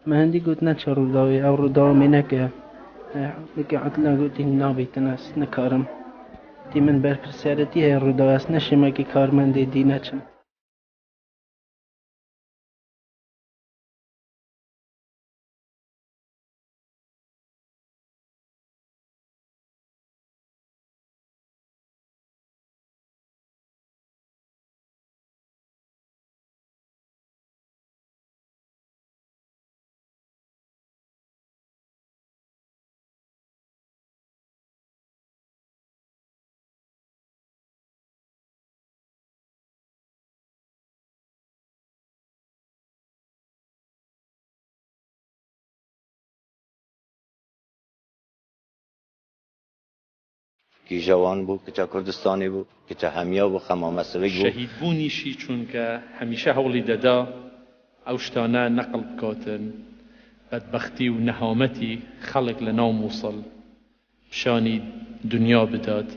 Me hindî got neçe Rûdawê, ew Rûdawa me neke. Bike etla gotî nabîtin ez nikarim. Tî min berpirsyaretî heye Rûdaw ez neşêm wekî karmendê dî neçim. کیژە وان بوو، کچە کوردستانی بوو، کچە هەمیا بوو، خەما مە سڤک بوو. شەهید بوونیشی چوونکە هەمیشە هەوڵی دەدا ئەو شتانە نەقڵ بکاتن بەدبەختی و نەهامەتی خەڵک لە ناو موسڵ پیشانی دونیا بدات.